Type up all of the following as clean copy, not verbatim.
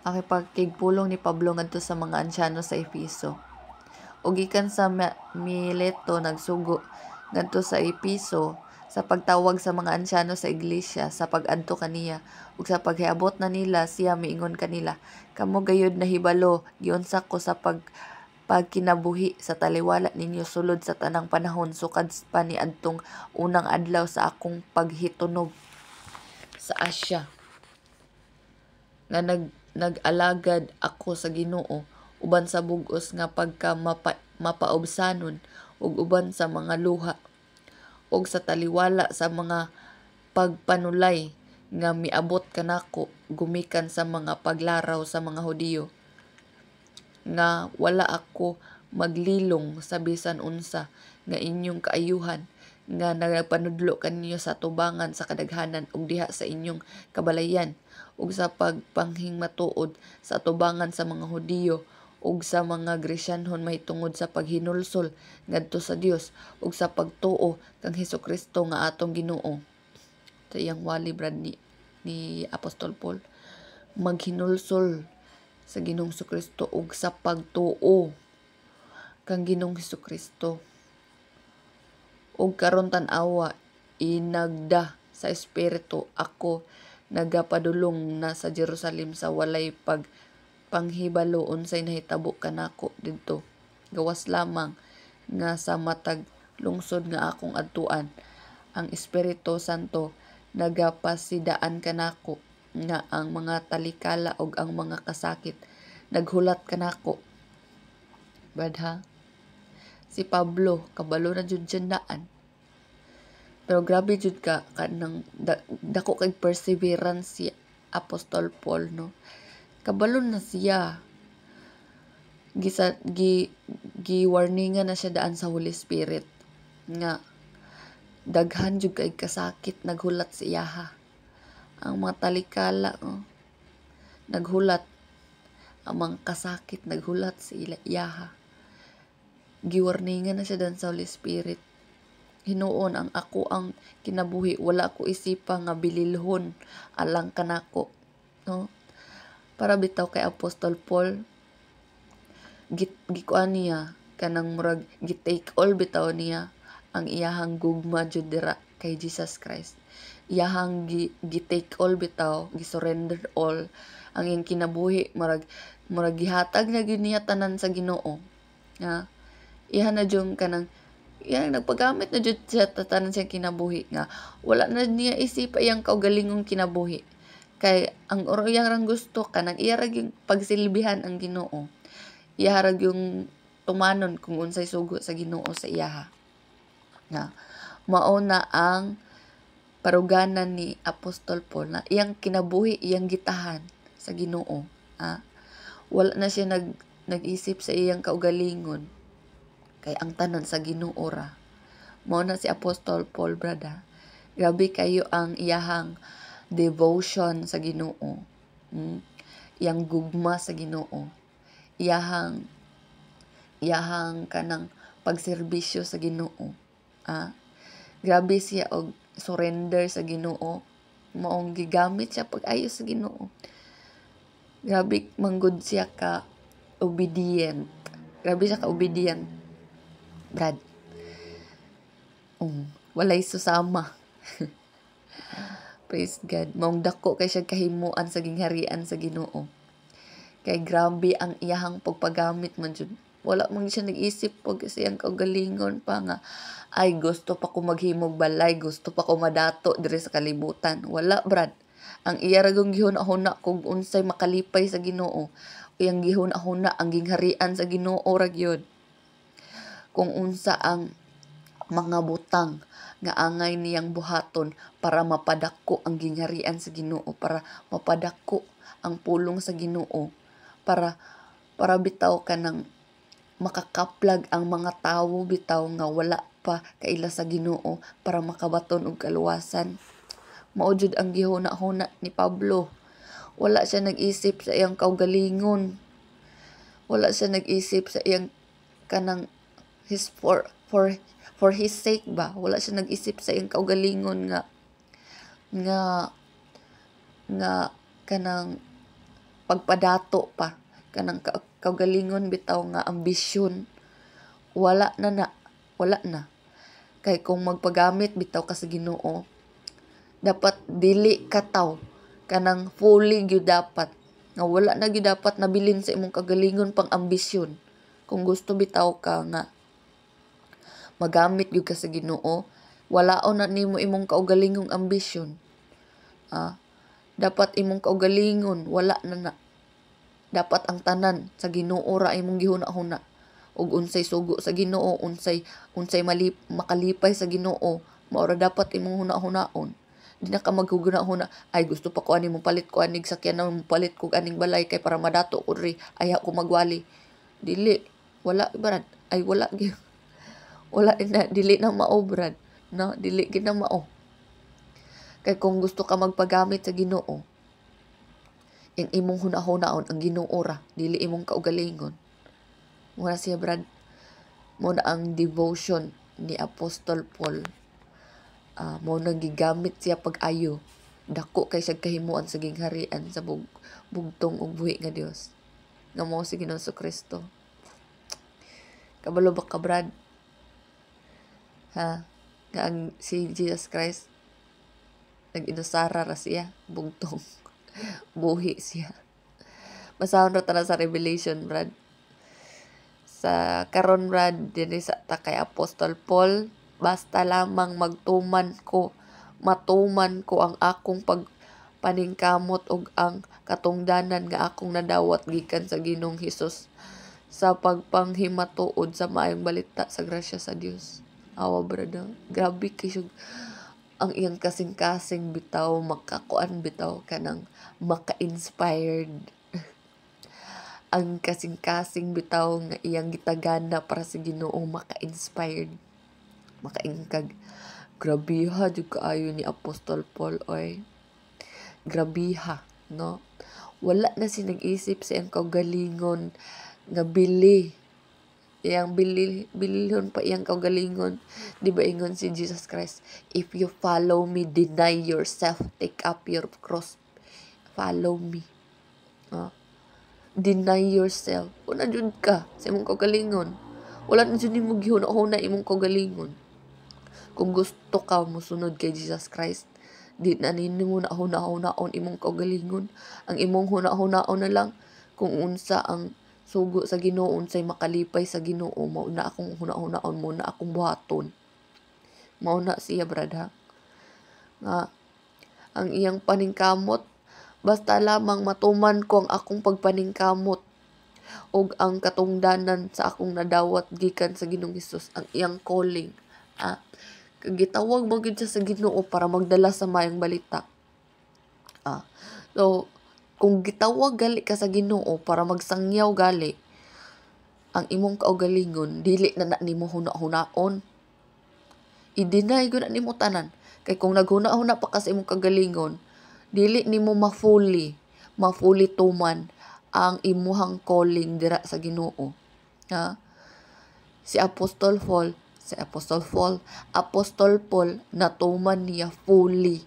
Ang pakigpulong ni Pablo ngadto sa mga ansyano sa Efeso. Ug gikan sa Mileto nagsugo ngadto sa Efeso sa pagtawag sa mga ansyano sa iglesia sa pag-adto kaniya. Ug sa paghiabot na nila, siya miingon kanila, "Kamo gayud nahibalo giunsa ko sa pagkinabuhi sa taliwala ninyo sulod sa tanang panahon sukad pa niadtong unang adlaw sa akong paghitunog sa Asia, nga nag-alagad ako sa Ginoo uban sa bug-os nga pagka mapaubsanon ug uban sa mga luha ug sa taliwala sa mga pagpanulay nga miabot kanako gumikan sa mga paglaraw sa mga Hudiyo, nga wala ako maglilong sa bisan unsa nga inyong kaayuhan nga nagpanudlo kaninyo sa atubangan sa kadaghanan ug diha sa inyong kabalayan, ug sa pagpanghimatuod sa atubangan sa mga Hudiyo ug sa mga Gresyanhon mahitungod sa paghinulsol ngadto sa Dios ug sa pagtuo kang Hesukristo nga atong Ginoo." Sa iyang wali, brad, ni Apostol Paul, maghinulsol sa Ginoong Kristo ug sa pagtuo kang Ginoong Kristo. "Ug karon tan-awa, inagda sa Espiritu, ako nagapadulong na sa Jerusalem sa walay pagpanghibalo unsay nahitabo kanako didto, gawas lamang nga sa matag lungsod nga akong adtuan, ang Espiritu Santo nagapasidaan kanako nga ang mga talikala ug ang mga kasakit naghulat kanako." Brad ha, si Pablo kabalo na jud siya daan. Pero grabe jud ka kanang dako kay perseverance si Apostol Paul, no? Kabalo na siya. Gisa gi gi warningan na siya daan sa Holy Spirit nga daghan jud kay kasakit naghulat sa iyaha. Ang mga talikala, oh, naghulat. Ang mga kasakit naghulat sa iyaha. Giwarningan na siya daan sa Holy Spirit. "Hinuon ang ako ang kinabuhi, wala ko isipa nga bililhon alang kanako," no? Para bitaw kay Apostol Paul, gikuan niya kanang murag gi-take all bitaw niya ang iyahang gugma jud dira kay Jesus Christ. Iyahang gi-take all bitaw, gi-surrender all ang iyang kinabuhi, murag gihatag na gyud niya tanan sa Ginoo. Nga iya na jud kanang iya nagpagamit na jud siya tanan siyang kinabuhi nga wala na niya isipa iyang kaugalingong kinabuhi. Kay ang iyang rang gusto kanang iya ra gyud pagsilbihan ang Ginoo. Iya ra gyung tumanon kung unsay sugo sa Ginoo sa iyaha. Nga mao na ang paruganan ni Apostol Paul na iyang kinabuhi iyang gitahan sa Ginoo. Ha? Wala na siya nag-isip sa iyang kaugalingon kay ang tanan sa Ginoo ra. Mao na si Apostol Paul, brother. Grabe kayo ang iyahang devotion sa Ginoo. Iyang gugma sa Ginoo. Iyahang kanang pagserbisyo sa Ginoo. Ah, grabe siya og surrender sa Ginoo. Maong gigamit siya pag-ayo sa Ginoo. Grabe manggod siya ka obedient. Grabe siya ka obedient. Brad. Walay susama. Praise God. Maong dako kay siya kahimuan sa gingharian sa Ginoo. Kay grabe ang iyahang pagpagamit man jud. Wala man siya nag-isip pag sa iyang kaugalingon pa nga, "Ay, gusto pa ko maghimog balay, gusto pa ko madato diri sa kalibutan." Wala, brad. Ang iya ra gyud gihuna-huna kung unsay makalipay sa Ginoo. Iyang gihuna-huna ang gingharian sa Ginoo ra gyud. Kung unsa ang mga butang nga angay niyang buhaton para mapadako ang gingharian sa Ginoo, para mapadako ang pulong sa Ginoo, para bitaw kanang makakaplag ang mga tawo bitaw nga wala pa kaila sa Ginoo para makabaton og kaluwasan. Mao jud ang gihuna-huna ni Pablo. Wala siya nag-isip sa iyang kaugalingon. Wala siya nag-isip sa iyang kanang his for his sake ba. Wala siya nag-isip sa iyang kaugalingon nga nga nga kanang pagpadato pa, kanang kaugalingon bitaw nga ambisyon, wala na na, wala na. Kay kung magpagamit bitaw ka sa Ginoo, dapat dili ka taw kanang fully gyud, dapat nga wala na gyud dapat nabilin sa imong kagalingon pang ambisyon. Kung gusto bitaw ka nga magamit gyud ka sa Ginoo, walaon na nimo imong kaugalingong ambisyon. Dapat imong kaugalingon wala na na. Dapat ang tanan sa Ginoo ra imong gihuna-huna ug unsay sugo sa Ginoo, unsay unsay makalipay sa Ginoo, mao ra dapat imong huna-hunaon. Di na ka maghuna-huna, "Ay, gusto pa ko ani, mopalit ko anig sakyanan, mopalit ko aning balay kay para madato ko diri, ayaw ko magwali." Dili, wala, brad. Ay, wala gyud. Wala na, dili na mao, brad. No, dili gid na mao. Kay kung gusto ka magpagamit sa Ginoo, ang imong hunahunaon ang Ginoo ra, dili imong kaugalingon. Mao na siya, brad. Mao na ang devotion ni Apostol Paul. Mao nang gigamit siya pag-ayo. Dako kay siya kahimuan sa gingharian sa bugtong ug buhi nga Dios. Nga mao si Ginoong Kristo. Kabalo ba ka, brad? Ha? Nga ang si Jesus Christ nag-inusara ra siya, bugtong buhi siya. Basahon ra ta na sa Revelation, brad. Sa karon, brad, dinhi sa ta kay Apostol Paul, "Basta lamang magtuman ko, matuman ko ang akong pagpaningkamot ug ang katungdanan nga akong nadawat gikan sa Ginoong Hesus sa pagpanghimatuod sa maayong balita sa grasya sa Dios." Awa, brad, ah. Grabe kay siya ang iyang kasing-kasing bitaw, makakuan bitaw, kanang maka-inspired. Ang kasing-kasing bitaw nga iyang gitagana para sa Ginoo, maka-inspired. Makaingkag. Grabiha jud kaayo ni Apostol Paul, oy. Grabiha, no? Wala na siya nag-isip sa iyang kaugalingon nga bili. Iyang bili, bilihon pa iyang kaugalingon. Di ba ingon si Jesus Christ, "If you follow me, deny yourself, take up your cross, follow me"? No? Deny yourself. Wala jud ka sa imong kaugalingon. Wala na jud nimo gihuna-huna imong kaugalingon. Kung gusto ka mosunod kay Jesus Christ, di na nimo na huna-hunaon imong kaugalingon. Ang imong huna-hunaon na lang kung unsa ang sugo sa Ginoo, unsay makalipay sa Ginoo, mao na akong huna-hunaon, mao na akong buhaton. Mao na siya, brad, ha. Nga ang iyang paningkamot, "Basta lamang matuman ko ang akong pagpaningkamot ug ang katungdanan sa akong nadawat gikan sa Ginoong Hesus," ang iyang calling. Ah, gitawag mo gyud siya sa Ginoo para magdala sa maayong balita. So kung gitawag gali ka sa Ginoo para magsangyaw gali, ang imong kaugalingon dili na na nimo huna-hunaon. I-deny gyud na nimo tanan. Kay kung naghuna-huna pa ka sa imong kagalingon, dili nimo ma-fully tuman ang imuhang calling dira sa Ginoo. Ha? Si Apostol Paul, Apostol Paul, natuman niya fully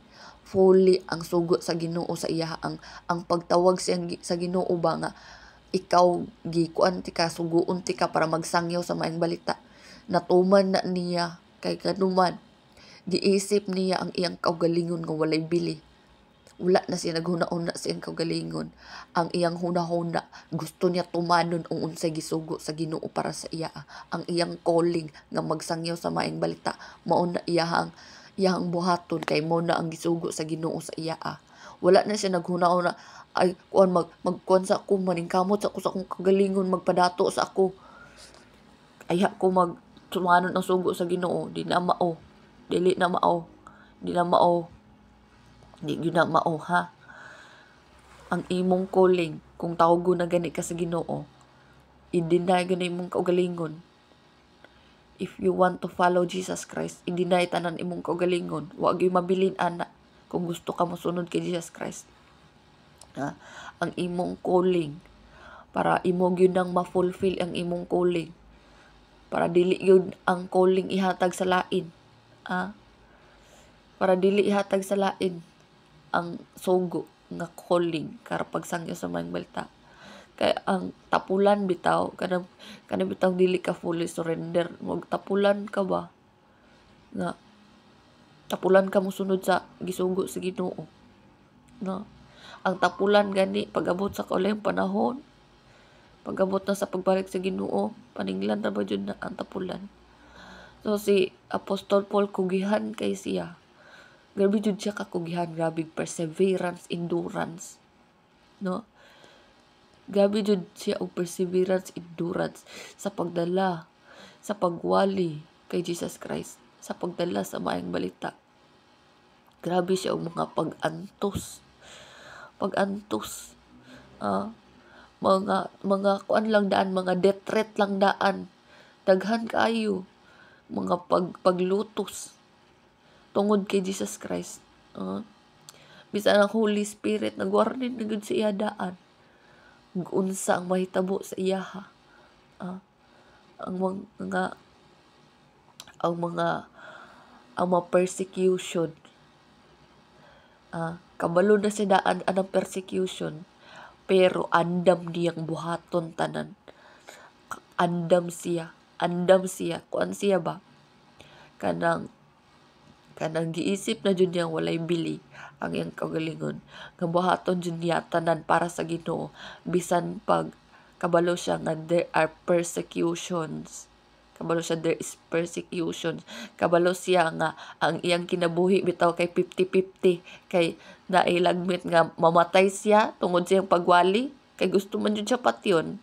fully ang sugo sa Ginoo sa iya, ang pagtawag sa Ginoo ba nga ikaw gikuan ti ka, suguon ti ka para magsangyaw sa maayong balita. Natuman na niya kay kanuman giisip niya ang iyang kaugalingon nga walay bili. Wala na siya naghuna-huna sa iyang kaugalingon. Ang iyang huna-huna, gusto niya tumanon ang unsay gisugo sa Ginoo para sa iya, ang iyang calling nga magsangyaw sa maayong balita. Mao na iyahang iyang buhaton kay mao na ang gisugo sa Ginoo sa iya. Wala na siya naghuna-huna, "Ay, kuan, magkuan sa ako, maningkamot sa ako sa akong kagalingon, magpadato sa ako. Ayha ko mag tumanon ang sugo sa Ginoo." Di na mao. Dili na mao. Di na mao. Di gyud na mao, ha. Ang imong calling, kung tawgon na gani ka sa Ginoo, i-deny gyud na imong kaugalingon. If you want to follow Jesus Christ, i-deny tanan imong kaugalingon. Wa gyud mabilin ana kung gusto ka mosunod kay Jesus Christ. Ha? Ang imong calling, para imo gyud nang ma-fulfill ang imong calling. Para dili gyud ang calling ihatag sa lain. Ha? Para dili ihatag sa lain ang sugo. nga calling kara pagsangyo sa maayong balita. Kay ang tapulan bitaw, kanang kanang bitaw dili ka fully surrender, magtapulan ka ba nga tapulan ka mosunod sa gisugo sa Ginoo, no? Ang tapulan gani pag-abot sa kaulahing panahon, pag-abot na sa pagbalik sa Ginoo, paninglan ra ba jud na ang tapulan. So si Apostol Paul, kugihan kay siya. Grabe jud siya kakugihan, grabe perseverance, endurance, no? Grabe jud siya og perseverance, endurance sa pagdala, sa pagwali kay Jesus Christ, sa pagdala sa maayong balita. Grabe siya og mga pag-antos. Pag-antos. Mga kuan lang daan, mga death threat lang daan. Daghan kaayo mga paglutos tungod kay Jesus Christ. Bisan ang Holy Spirit nagwarning na gud sa iya daan. Unsa ang mahitabo sa iyaha. Ang mga persecution. Kabalo na siya daan anang persecution, pero andam niyang buhaton tanan. Andam siya, andam siya, kuan siya ba? Kanang giisip na jud niyang walay bili ang iyang kaugalingon. Nga buhaton jud niya tanan para sa Ginoo, bisan pag kabalo siya nga there are persecutions. Kabalo siya there is persecution. Kabalo siya nga ang iyang kinabuhi bitaw kay 50-50, kay nailagmit nga mamatay siya tungod sa iyang pagwali, kay gusto man jud siya patyon.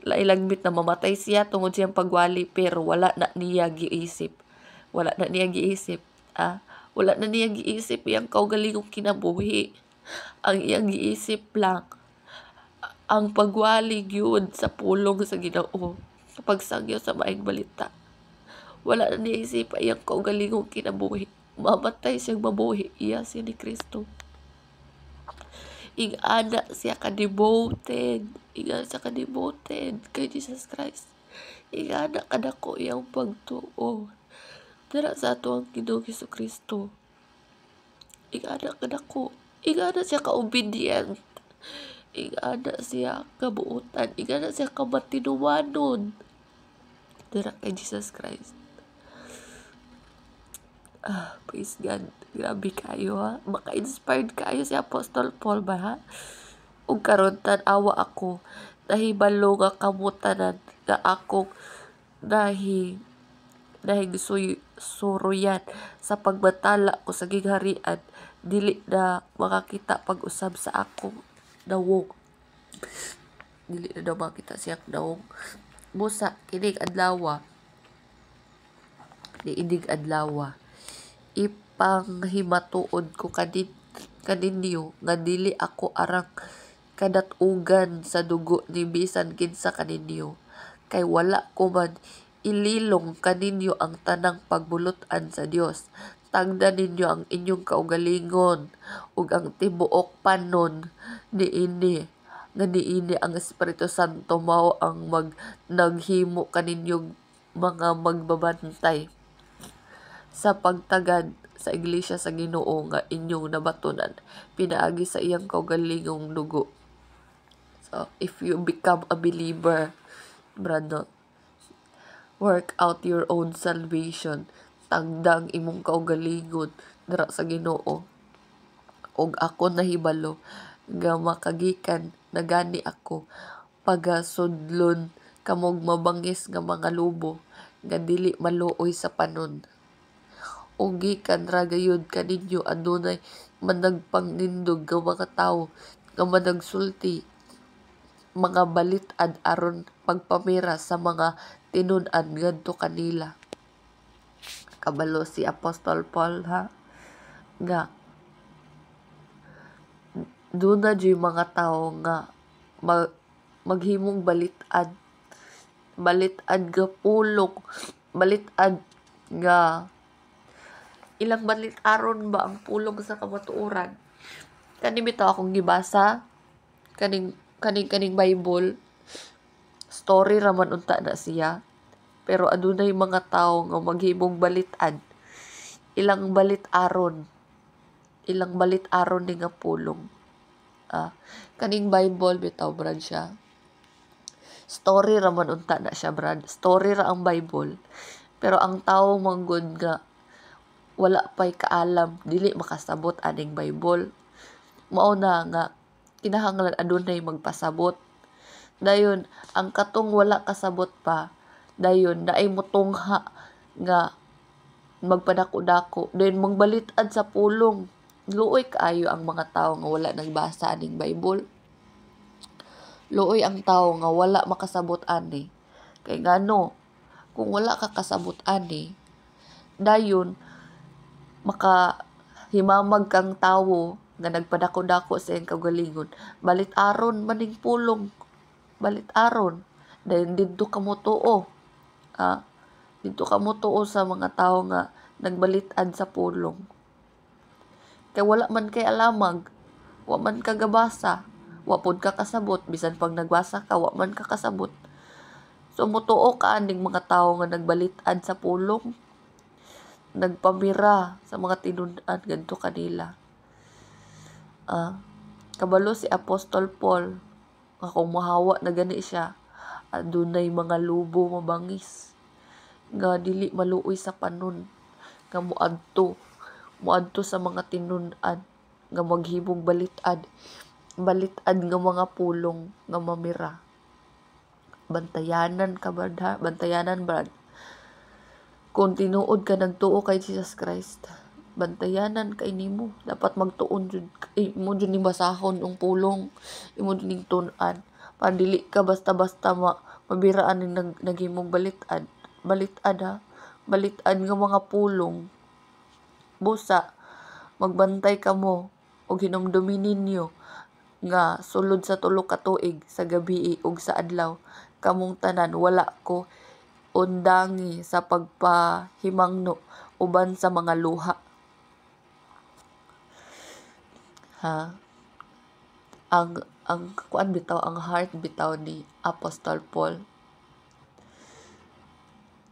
Lailagmit na mamatay siya tungod sa iyang pagwali, pero wala na niya giisip. Wala na niya giisip. Wala na niya giisip iyang kaugalingong kinabuhi. Ang iyang giisip lang ang pagwali gyud sa pulong sa Ginoo, sa pagsangyo sa maayong balita. Wala na niya isip iyang kaugalingong kinabuhi. Mamatay siyang mabuhi, iya siya ni Kristo. Ingana siya ka-devoted. Ingana siya ka-devoted kay Jesus Christ. Ingana kadako iyang pagtuo dira sa ato ang Ginoong Hesus Kristo. Ingana kadako. Ingana siya ka-obedient. Ingana siya kabuotan. Ingana siya kamatinumanon dira kay Jesus Christ. Praise God. Grabe kayo, ha. Maka-inspired kayo si Apostol Paul ba, ha? Ug karon tan-awa ako, nahibalo nga kamo tanan nga akong nahi suroyan sa pagbatala ko sa gingharian, dili na makakita pag-usab sa akong nawong. Dili na daw makita siyang nawong. Busa kining adlaw, niining adlaw, ipanghimatuod ko kaninyo nga dili ako arang kadat-ugan sa dugo ni bisan kinsa kaninyo, kay wala ko man ililong kaninyo ang tanang pagbulut-an sa Dios. Tagda ninyo ang inyong kaugalingon ug ang tibuok panon niini nga niini ang Espiritu Santo mao ang mag naghimo kaninyong mga magbabantay sa pagtagad sa iglesia sa Ginoo nga inyong nabatonan pinaagi sa iyang kaugalingong dugo. So, if you become a believer, brother, work out your own salvation. Tagda ang imong kaugalingon dira sa Ginoo. Og ako nahibalo nga makagikan na gani ako pagasudlon kamog mabangis nga mga lobo nga dili maluoy sa panon. Ug gikan ra gayud kaninyo adunay managpangnindog nga mga tawo nga managsulti mga balit-ad aron pagpamira sa mga tinun-an ngadto kanila. Kabalo si Apostol Paul, ha, nga duna juy mga tawo nga maghimong balit-ad, balit-ad nga pulong, balit-ad nga ilang balit-aron ba ang pulong sa kamatuoran. Kani bitaw akong gibasa kaning Bible story ra man unta na siya, pero adunay mga tawo nga maghimong balit-ad, ilang balit-aron. Ilang balit-aron ni nga pulong. Kaning Bible bitaw, brad, siya. Story ra man unta na siya, brad. Story ra ang Bible. Pero ang tawo manggod nga wala pa'y kaalam, dili makasabot aning Bible. Mao na nga kinahanglan adunay magpasabot. Dayon ang katong wala kasabot pa, dayon naay motungha nga magpadako-dako, dayon magbalit-ad sa pulong. Luoy kaayo ang mga tawo nga wala nagbasa aning Bible. Luoy ang tawo nga wala makasabot ani. Kay ngano, kung wala ka kasabot ani, dayon maka himamag kang tawo nga nagpadako-dako sa iyang kaugalingon, balit-aron maning pulong, balit-aron. Dayon didto ka motuo. Didto ka motuo sa mga tawo nga nagbalit-ad sa pulong. Kay wala man kay alamag, wa man ka gabasa, wa pod ka kasabot, bisan pag nagbasa ka, wa man ka kasabot. So motuo ka aning mga tawo nga nagbalit-ad sa pulong, nagpamira sa mga tinun-an ngadto kanila. Kabalo si Apostol Paul nga kung mohawa na gani siya, adunay mga lubo mabangis nga dili maluoy sa panon nga moadto sa mga tinun-an nga maghimog balit-ad, balit-ad nga mga pulong nga mamira. Bantayanan ka, brad, ha? Bantayanan, brad. Kung tinuod ka nagtuo kay Jesus Christ, bantayanan kay nimo. Dapat magtuon jud, imo jud ning basahon ang pulong, imo jud ning tun-an. Para dili ka basta-basta mabiraan ning naghimog balit-ad. Balit-ad, ha? Balit-ad nga mga pulong. Busa, magbantay kamo og hinumdumi ninyo nga sulod sa 3 ka tuig sa gabii ug sa adlaw kamong tanan wala ko undangi sa pagpahimangno uban sa mga luha. Ha? Ang kuan bitaw, ang heart bitaw ni Apostol Paul.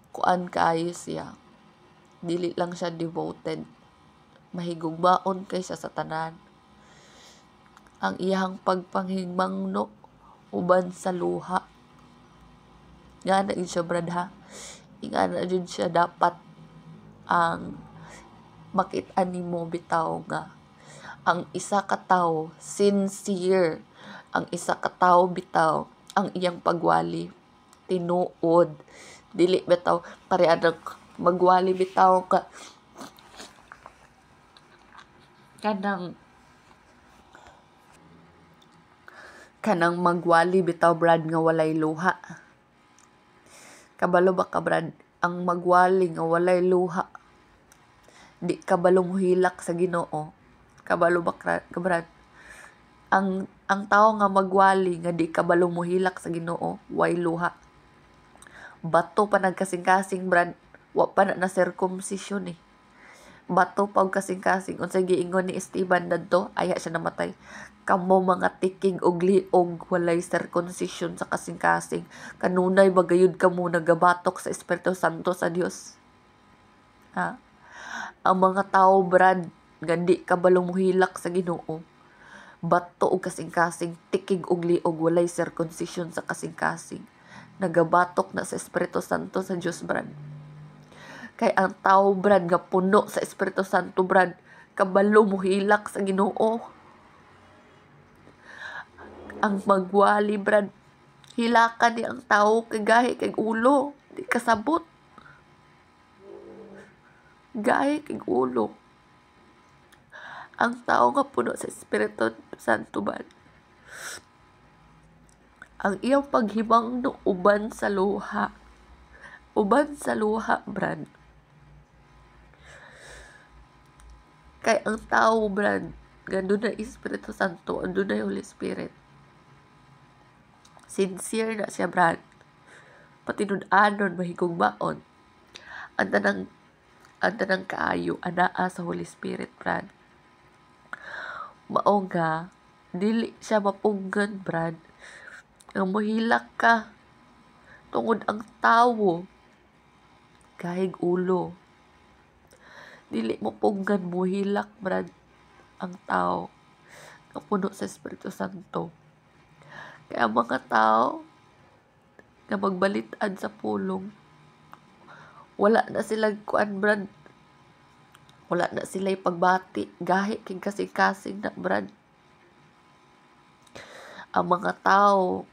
Kuan kaayo siya. Dili lang siya devoted. Mahigugmaon kay siya sa tanan. Ang iyahang pagpanghimangno uban sa luha. Nga na yun siya, brad, ha? Nga na yun siya dapat ang makita nimo bitaw nga ang isa ka tawo sincere, ang isa ka tawo bitaw ang iyang pagwali tinuod, dili bitaw pareha magwali bitaw ka kanang magwali bitaw, brad, nga walay luha. Kabalo ba ka, brad, ang magwali nga walay luha, di kabalo mohilak sa Ginoo. Kabalo ba ka, brad? Ang tawo nga magwali nga di kabalo mohilak sa Ginoo, way luha. Bato pa nagkasing-kasing, brad, wa pa na circumcision eh. Bato pa og kasing-kasing. Unsay giingon ni Esteban dadto, aya siya namatay. Kamo mga tiking og liog, walay circumcision sa kasing-kasing. Kanunay bagayod kamo nagabatok sa Espiritu Santo sa Dios. Ha? Ang mga tawo, brad, nga di kabalo mohilak sa Ginoo, bato og kasing-kasing, tikig og liog, walay circumcision sa kasing-kasing. Nagabatok na sa Espiritu Santo sa Dios, brad. Kay ang tawo, brad, nga puno sa Espiritu Santo, brad, kabalo mohilak sa Ginoo. Ang magwali, brad, hilakan ni ang tawo kay gahi kay ulo, di kasabot. Gahi kay ulo. Ang tawo nga puno sa Espiritu Santo, brad, ang iyang paghimangno uban sa luha. Uban sa luha, brad. Kay ang tawo, brad, nga dunay Espiritu Santo, dunay Holy Spirit, sincere na siya, brad. Patinud-anon, mahigugmaon. Ang tanang kaayo anaa sa Holy Spirit, brad. Mao nga dili siya mapuggan, brad. Ang mohilak ka tungod ang tawo kahig ulo. Dili mo puggan mohilak, brad. ang tao nga puno sa Espiritu Santo. Kaya ang mga tao nga magbalit-ad sa pulong, wala na sila kuan, brad. Wala na sila pagbati. Gahi kay kasing-kasing na, brad. Ang mga tao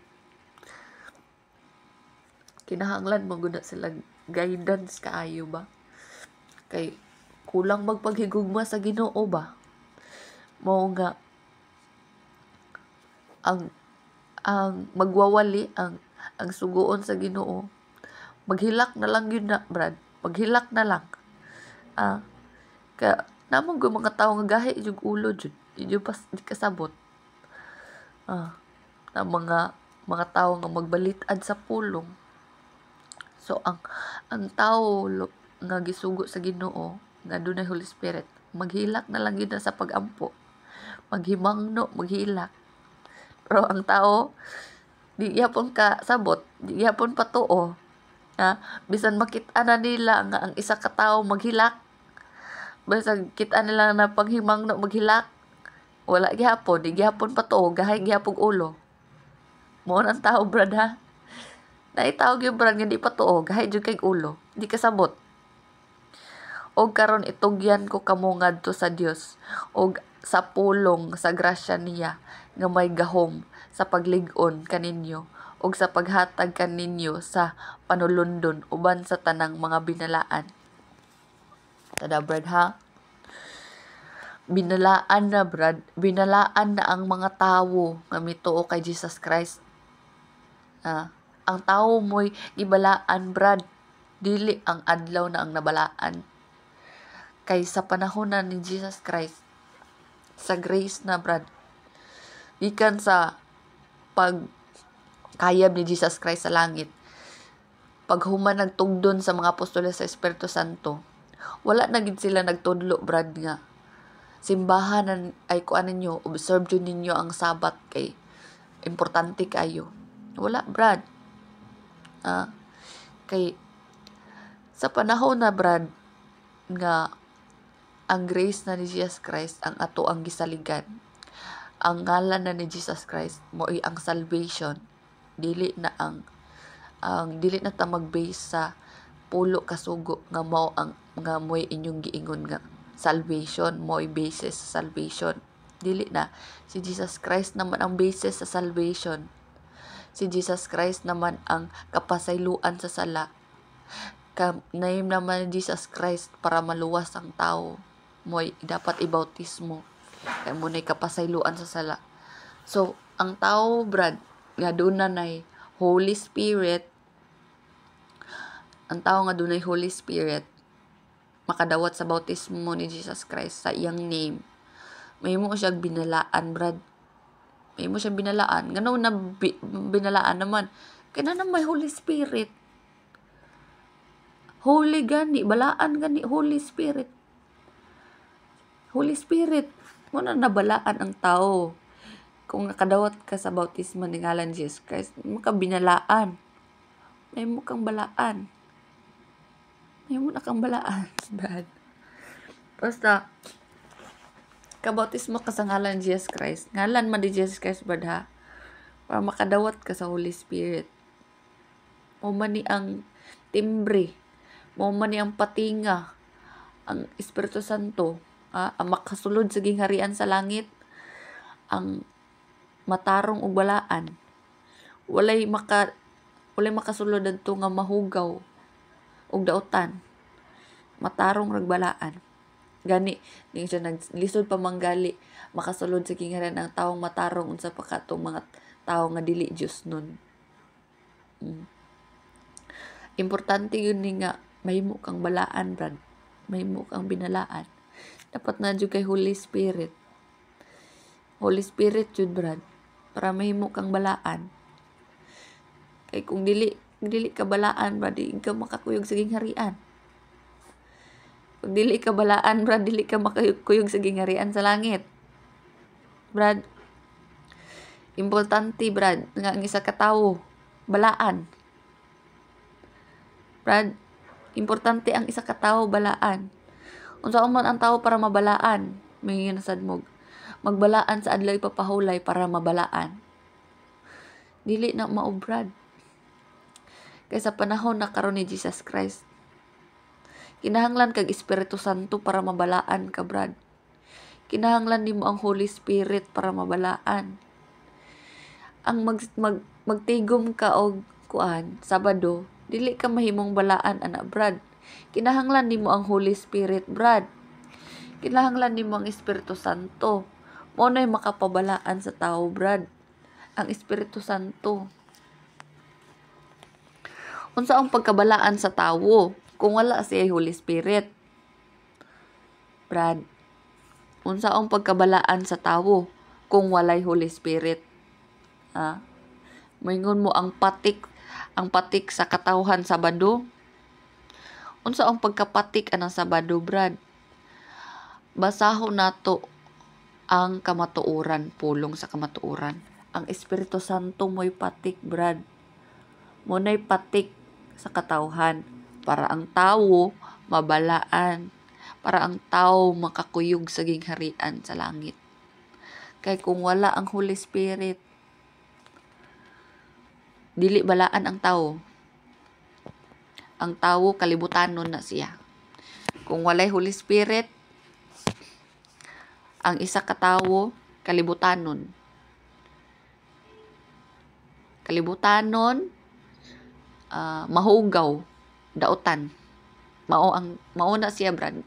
kinahanglan man gud na sila guidance kaayo ba, kay kulang magpaghigugma sa Ginoo ba. Mao nga ang magwawali ang suguon sa Ginoo, maghilak na lang yun na, brad, maghilak na lang. Ah, kaya namang gyud mga tawo nga gahi jud ulo jud, di jud pas di kasabot. Ah, na mga tawo nga magbalit-ad sa pulong. So ang tawo nga gisugo sa Ginoo nga dunay Holy Spirit, maghilak na lang gyud na sa pagampo. Maghimangno, maghilak. Pero ang tao di gyapon ka sabot, di gyapon patuo. Ha? Bisan makita na nila nga ang isa ka tawo maghilak, basta kita nila na paghimangno maghilak, wala gihapon, di gihapon patuo, gahay gihapon ulo. Mao ang tao, brad, ha. Naitawag yung brad nga di patuo, gahay jud kay ulo, di kasabot. Og karon itugyan ko kamo ngadto sa Dios og sa pulong sa grasya niya nga may gahom sa paglig-on kaninyo ug sa paghatag kaninyo sa panulundon uban sa tanang mga binalaan. Tada, brad, ha. Binalaan na, brad, binalaan na ang mga tawo nga mituo kay Jesus Christ. Ah, ang tawo mo'y gibalaan, brad, dili ang adlaw na ang nabalaan. Kay sa panahon na ni Jesus Christ, sa grace na, brad, gikan sa pag kayab ni Jesus Christ sa langit, paghuman nagtugdon sa mga apostoles sa Espiritu Santo, wala na gid sila nagtudlo, brad, nga simbahan na ay kuan ninyo, observe jud ninyo ang Sabat kay importante kayo. Wala, brad. Ah, kay sa panahon na, brad, nga ang grace na ni Jesus Christ ang ato ang gisaligan. Ang ngalan na ni Jesus Christ mo'y ang salvation. Dili na ang dili na ta mag-base sa 10 ka sugo nga mao ang nga mo'y inyong giingon nga salvation, mo'y basis sa salvation. Dili na. Si Jesus Christ naman ang basis sa salvation. Si Jesus Christ naman ang kapasayloan sa sala. Name naman ni Jesus Christ para maluwas ang tao. Mo'y dapat ibautismo. Kaya mo na'y kapasayloan sa sala. So, ang tao, brad, nga doon na nay Holy Spirit, ang tao nga dunay Holy Spirit, makadawat sa bautismo ni Jesus Christ sa iyang name, mahimo siya binalaan, brad. Mahimo siya binalaan. Ngano na binalaan naman? Kaya na may Holy Spirit. Holy gani, balaan gani, Holy Spirit. Holy Spirit, mo na nabalaan ang tao. Kung nakadawat ka sa bautismo ni ngalan Jesus Christ, mo ka binalaan. May mo kang balaan. May mo na kang balaan, brad. Basta, kabautismo ka sa ngalan Jesus Christ. Ngalan man di Jesus Christ, brad, ha. Para makadawat ka sa Holy Spirit. Mo man ni ang timbre. Mo man ni ang patinga. Ang Espiritu Santo, ha, ang makasulod sa gingharian sa langit, ang matarong ug balaan. Walay makasulod adto nga mahugaw ug dautan. Matarong rag balaan. Gani di siya naglisod pa manggali makasulod sa gingharian ang taong matarong, unsa pa katong mga tawo nga dili Dios nun. Importante yun ni nga mahimo kang balaan, brad. Mahimo kang binalaan. Dapat na jud kay Holy Spirit. Holy Spirit jud, brad, para mahimo kang balaan. Kay kung dili ka balaan, brad, di ka makakuyog sa gingharian. Kung dili ka balaan, brad, dili ka makakuyog sa gingharian sa langit. Brad, importante, brad, nga ang isa ka tawo balaan. Brad, importante ang isa ka tawo balaan. Unsa man ang tawo para mabalaan, may sad mo. Magbalaan sa adlaw ipapahulay para mabalaan. Dili na mao, Brad. Kay sa panahon na karon ni Jesus Christ, kinahanglan kag Espiritu Santo para mabalaan ka, Brad. Kinahanglan nimo ang Holy Spirit para mabalaan. Ang mag, mag magtigom ka og kuan Sabado, dili ka mahimong balaan ana, Brad. Kinahanglan nimo ang Holy Spirit, Brad. Kinahanglan nimo ang Espiritu Santo. Mao na'y makapabalaan sa tao, Brad. Ang Espiritu Santo. Unsa ang pagkabalaan sa tawo kung wala siya Holy Spirit? Brad. Unsa ang pagkabalaan sa tawo kung walay Holy Spirit? Ha? Moingon mo ang patik sa katawhan Sabado. Unsa ang pagkapatik anang Sabado, Brad? Basahon nato ang kamatuoran, pulong sa kamatuoran. Ang Espiritu Santo mo'y patik, Brad. Mao na'y patik sa katawhan para ang tawo mabalaan, para ang tao makakuyog sa gingharian sa langit. Kay kung wala ang Holy Spirit, dili balaan ang tao. Ang tawo kalibutanon na siya. Kung walay Holy Spirit, ang isa ka tawo kalibutanon. Kalibutanon, mahugaw, dautan. Mao na siya, Brad.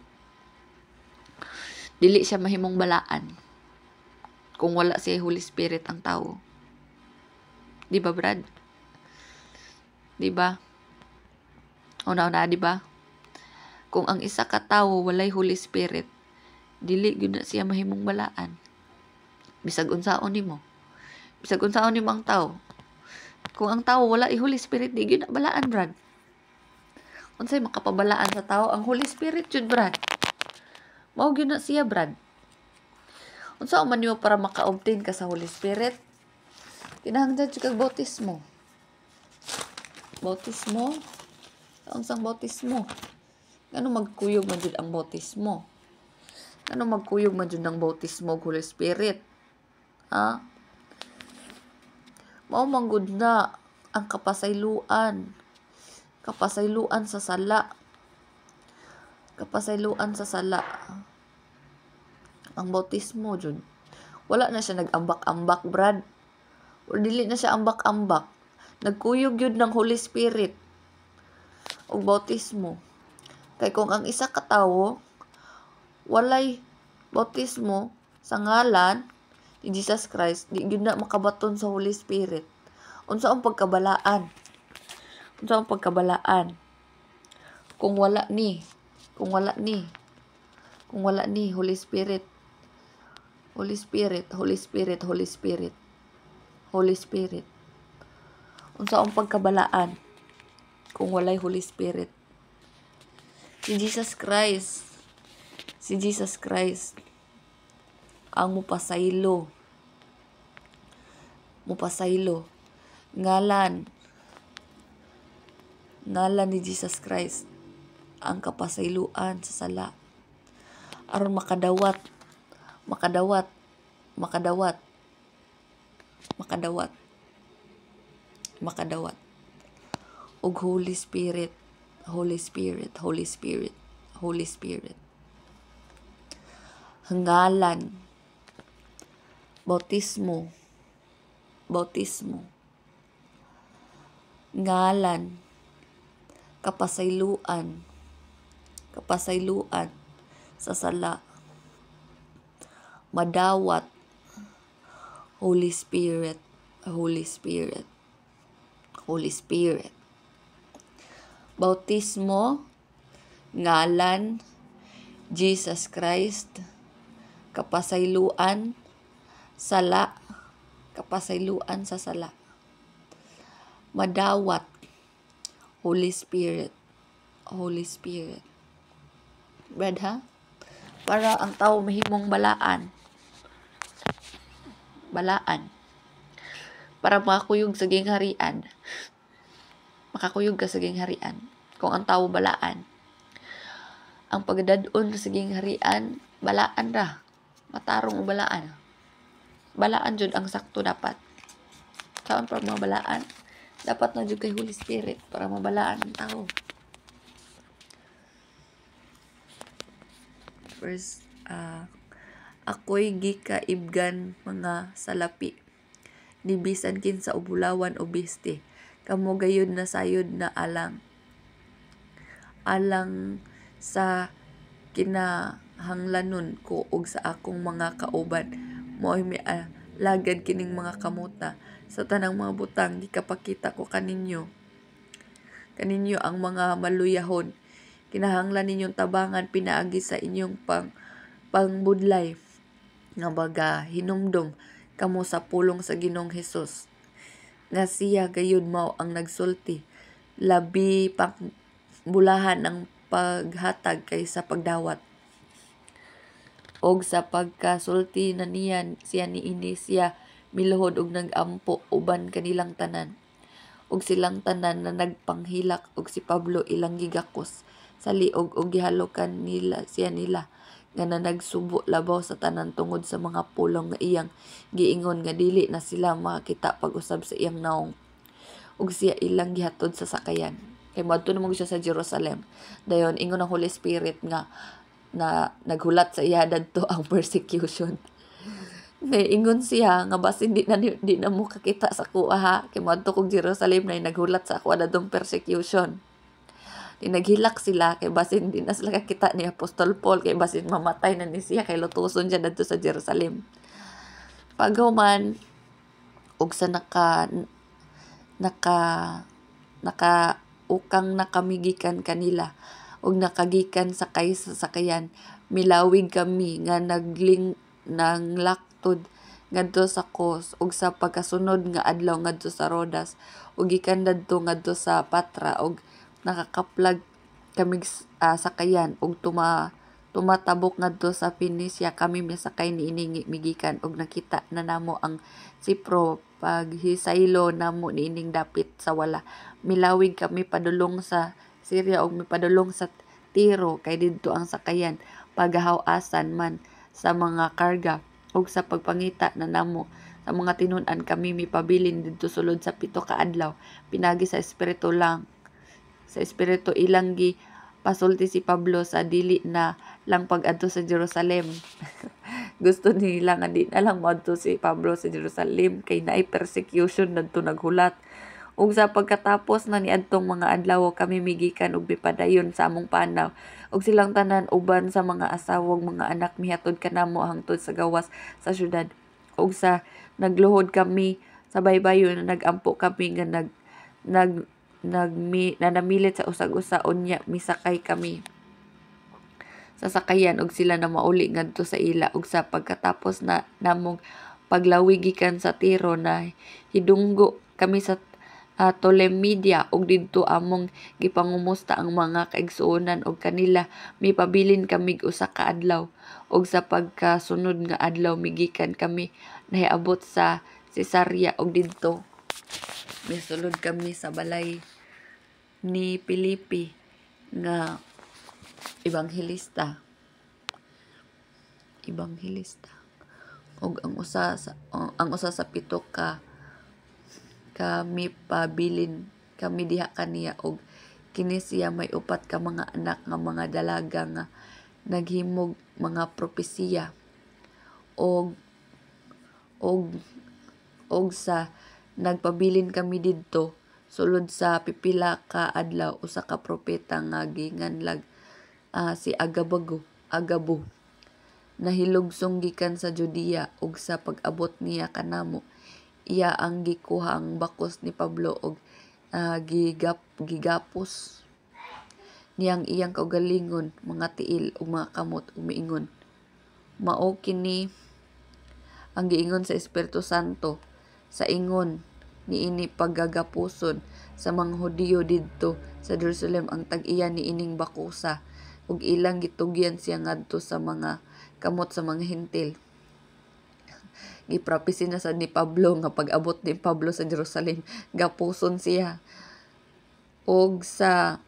Dili siya mahimong balaan kung wala siya Holy Spirit ang tao. Di ba, Brad? Di ba? Una-una, di ba? Kung ang isa ka tawo walay Holy Spirit, dili gyud na siya mahimong balaan. Bisag unsaon nimo. Bisag unsaon nimo ang tao. Kung ang tao wala Holy Spirit, di gyud na balaan, Brad. Unsay makapabalaan sa tao? Ang Holy Spirit jud, Brad. Mao gyud na siya, Brad. Unsa man nimo para maka-obtain ka sa Holy Spirit? Kinahanglan jud kag bautismo. Bautismo? Unsang bautismo? Ngano magkuyog man jud ang bautismo? Ngano magkuyog man jud ang bautismo ug Holy Spirit? Ha? Mao man gud na ang kapasayloan. Kapasayloan sa sala. Kapasayloan sa sala. Ang bautismo jud. Wala na siya nag-ambak-ambak, Brad. O dili na siya ambak-ambak. Nagkuyog yun ng Holy Spirit og bautismo. Kay kung ang isa ka tawo walay bautismo sa ngalan ni Jesus Christ, di gyud na makabaton sa Holy Spirit. Unsa ang pagkabalaan? Unsa ang pagkabalaan? Kung wala ni, kung wala ni, kung wala ni Holy Spirit. Holy Spirit, Holy Spirit, Holy Spirit. Holy Spirit. Unsa ang pagkabalaan kung walay Holy Spirit? Si Jesus Christ. Si Jesus Christ ang mupasaylo. Mupasaylo. Ngalan. Ngalan ni Jesus Christ ang kapasayloan sa sala. Aron makadawat, makadawat, makadawat, makadawat, makadawat og Holy Spirit, Holy Spirit, Holy Spirit, Holy Spirit. Ngalan, bautismo, bautismo, ngalan, kapasayloan, kapasayloan sa sala, madawat, Holy Spirit, Holy Spirit, Holy Spirit. Bautismo, ngalan, Jesus Christ, kapasayloan, sala, kapasayloan sa sala. Madawat, Holy Spirit, Holy Spirit. Brad, ha? Para ang tao mahimong balaan. Balaan. Para makakuyog sa gingharian. Makakuyog ka sa gingharian. Kung ang tao balaan. Ang pagdadon sa gingharian, balaan ra. Matarong o balaan. Balaan jud ang sakto dapat. Kaon para mabalaan? Dapat na jud kay Holy Spirit para mabalaan ang tao. First, ako'y gikaibgan mga salapi, ni bisan kinsa o bulawan o biste, kamo gayud nasayod na alang alang sa kinahanglanon ko ug sa akong mga kauban, maoy mialagad kining mga kamota. Sa tanang mga butang gikapakita ko kaninyo kaninyo ang mga maluyahon. Kinahanglan ninyong tabangan pinaagi sa inyong pangbudlay nga baga hinumdom kamo sa pulong sa Ginoong Hesus, nga siya gayud mao ang nagsulti, "Labi pang bulahan ang paghatag kaysa pagdawat." Og sa pagkasulti na niya siya niini, siya miluhod og nag-ampo uban kanilang tanan. Og silang tanan na nagpanghilak og si Pablo ilang gigakos sa liog og gihalokan nila siya nila nga nanagsubo labaw sa tanan tungod sa mga pulong nga iyang giingon nga dili na sila makakita pag-usab sa iyang nawong. Ug siya ilang gihatod sa sakayan. Kay moadto na mo siya sa Jerusalem. Dayon ingon ang Holy Spirit nga na naghulat sa iya dadto ang persecution. Kay ingon siya nga basin di na mo kakita sa kuha ha, kay moadto kog Jerusalem, na naghulat sa ako adtong persecution. Di naghilak sila kay basin di na sila kakita ni Apostol Paul, kay basin mamatay na ni siya kay lutuson siya dadto sa Jerusalem. Paghuman og sa naka naka naka ukang na kami gikan kanila og nakagikan sakay sa sakayan, milawig kami nga nagling nanglaktod ngadto sa Cos, ug sa pagkasunod nga adlaw ngadto sa Rodas, ug gikan dadto ngadto sa Patra, ug nakakaplag kamig sakayan ug tumatabok ngadto sa Phoenicia. Kami misakay niini migikan og nakita na namo ang Cipro paghisaylo namo niining dapit sa wala. Milawig kami padulong sa Syria ug mipadulong sa Tiro kay didto ang sakayan pagahaw-asan man sa mga karga. Ug sa pagpangita na namo sa mga tinun-an, kami mipabilin didto sulod sa 7 ka adlaw. Pinagi sa Espiritu lang sa Espiritu ilang gi pasulti si Pablo sa dili na lang pag-adto sa Jerusalem. Gusto nila nga di na lang moadto si Pablo sa Jerusalem kay naay persecution dadto naghulat. Ug sa pagkatapos na niadtong mga adlaw, kami migikan ug mipadayon sa among panaw. Ug silang tanan uban sa mga asawa ug mga anak mihatod kanamo hangtod sa gawas sa syudad. Ug sa nagluhod kami sa baybayon, nagampo kami nga nag nag nagmi nanamilit sa usag-usa. Unya misakay kami sa sakayan ug sila na mauli ngadto sa ila. Ug sa pagkatapos na namong paglawig gikan sa Tiro, na hidunggo kami sa Ptolemaidia, ug didto among gipangumusta ang mga kaigsuonan ug kanila mipabilin kami usa ka adlaw. Ug sa pagkasunod nga adlaw migikan kami nahiabot sa Cesarea, ug didto misulod kami sa balay ni Felipe nga ebanghelista. Ebanghelista ug ang usa sa pito ka kami pabilin kami diha kaniya, og kini siya may upat ka mga anak nga mga dalaga nga naghimog mga propesiya. Og sa nagpabilin kami didto sulod sa pipila ka adlaw, usa ka propeta nga ginganlag si Agabo nahilugsong gikan sa Judea, ug sa pag-abot niya kanamo, iya ang gikuha ang bakos ni Pablo og gigapos niyang iyang kaugalingon, mga tiil ug mga kamot, ug miingon, "Mao kini ang giingon sa Espiritu Santo sa ingon niini pagagapuson sa mga Hudiyo didto sa Jerusalem ang tag-iya niining bakosa." Ug ilang gitugyan siya ngadto sa mga kamot sa mga Hentil. Giprophesy na sad ni Pablo nga pag-abot ni Pablo sa Jerusalem, gapuson siya. Og sa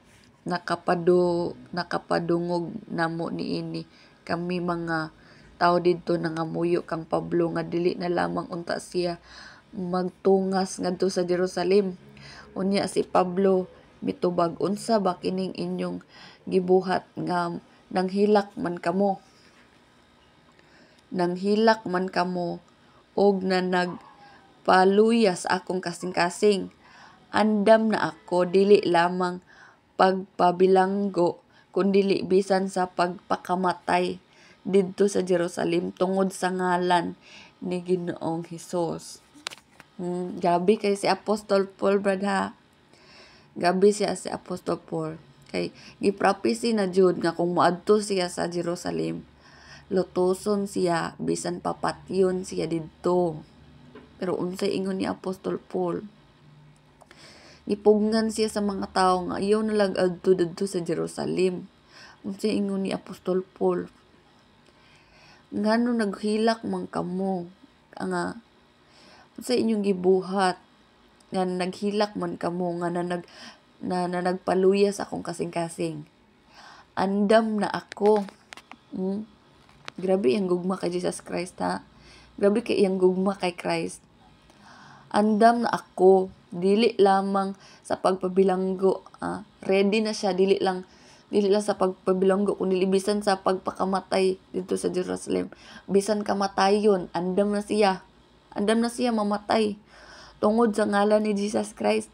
nakapadungog namo niini, kami mga tawo didto nangamuyo kang Pablo nga dili na lamang unta siya magtungas ngadto sa Jerusalem. Unya si Pablo mitubag, "Unsa ba kining inyong gibuhat nga nanghilak man kamo? Nanghilak man kamo og na nagpaluya sa akong kasing-kasing. Andam na ako dili lamang pagpabilanggo kundili bisan sa pagpakamatay didto sa Jerusalem tungod sa ngalan ni Ginoong Hesus." Gabi kay si Apostol Paul, brad, ha. Gabi siya si Apostol Paul. Kay giprophesy na jud nga kung moadto siya sa Jerusalem, lutuson siya, bisan papatyon siya didto. Pero unsay ingon ni Apostol Paul? Gipugnan siya sa mga tawo nga ayaw na lang adto didto sa Jerusalem. Unsay ingon ni Apostol Paul? "Ngano naghilak man kamo nga, unsa inyong gibuhat nga naghilak man kamo nga na nag na, na nagpaluya sa akong kasing-kasing? Andam na ako." Grabe ang gugma kay Jesus Christ, ha. Grabe kay iyang gugma kay Christ. "Andam na ako dili lamang sa pagpabilanggo," ah. Ready na siya dili lang sa pagpabilanggo kundi bisan sa pagpakamatay dito sa Jerusalem. Bisan kamatayon, andam na siya. Andam na siya mamatay tungod sa ngalan ni Jesus Christ.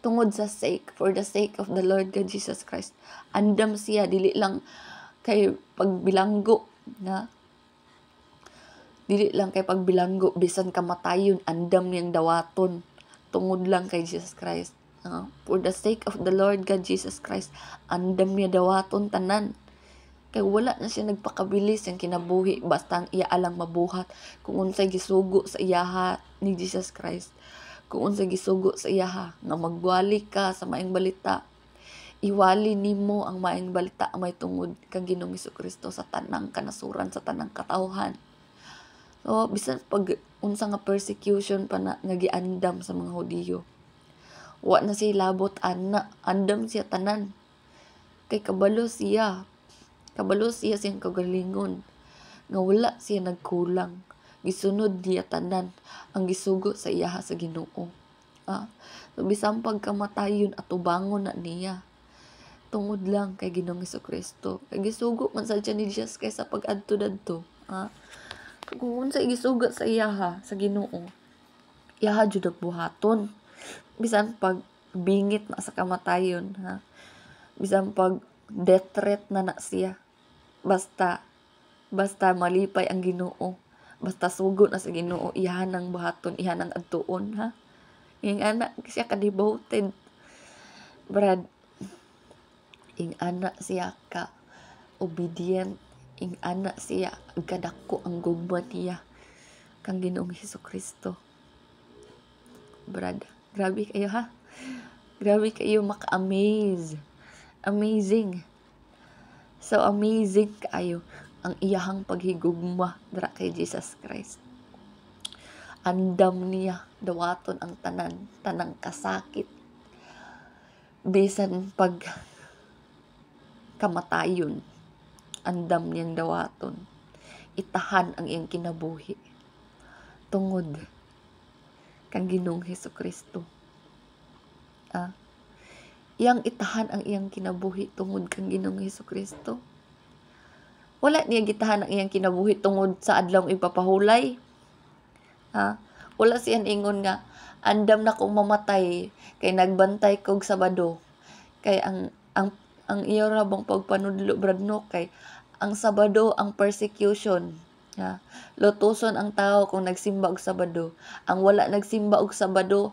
Tungod sa sake, for the sake of the Lord God Jesus Christ. Andam siya, dili lang kay pagbilanggo na, dili lang kay pagbilanggo, bisan kamatayon andam niyang dawaton tungod lang kay Jesus Christ. For the sake of the Lord God Jesus Christ, andam niya dawaton tanan. Kay wala na siya nagpakabilis yang kinabuhi, basta ang iya alang mabuhat kung unsay gisugo sa iyaha ni Jesus Christ. Kung unsay gisugo sa iyaha nga magwali ka sa maayong balita. Iwali nimo ang maayong balita may tungod kang Ginoong Kristo sa tanang kanasuran, sa tanang katawhan. So bisan pag unsa nga persecution pa na nga giandam sa mga Hudiyo, wa na siya labot ana, andam siya tanan. Kay kabalo siya siyang kagalingon nga wala siya nagkulang. Gisunod niya tanan ang gisugo sa iyaha sa Ginoo. So bisan pagkamatayon, atubangon na niya tungod lang kay Ginoong Kristo. Kay gisugo man sad siya ni Jesus kay sa pag-adto dadto. Kung unsa gisugo sa iyaha sa Ginoo, iyaha jud ang buhaton. Bisan pag bingit na sa kamatayon, ha. Bisan pag death threat na na siya. Basta malipay ang Ginoo. Basta sugo na sa Ginoo, iyahan ang buhaton, iyahan ang adtuon, ha. Ing ana siya ka devoted. Brad, ing ana siya ka obedient, ing ana siya kadako ang gugma niya kang Ginoong Hesus Kristo. Brad, grabe kayo, ha. Grabe kayo maka-amaze. Amazing. So amazing kaayo ang iyahang paghigugma dira kay Jesus Christ. Andam niya dawaton ang tanan, tanang kasakit. Bisan pag kamatayon, andam niyang dawaton. Itahan ang iyang kinabuhi tungod kang Ginoong Hesus Kristo. Iyang itahan ang iyang kinabuhi tungod kang Ginoong Hesus Kristo. Wala niya gitahan ang iyang kinabuhi tungod sa adlawng ipapahulay. Ha? Wala siya ingon nga andam na kong mamatay kay nagbantay kog Sabado. Kay ang iyo ra bang pagpanudlo, brad, no, kay ang Sabado ang persecution. Ha? Lutuson ang tao kung nagsimba og Sabado. Ang wala nagsimba og Sabado,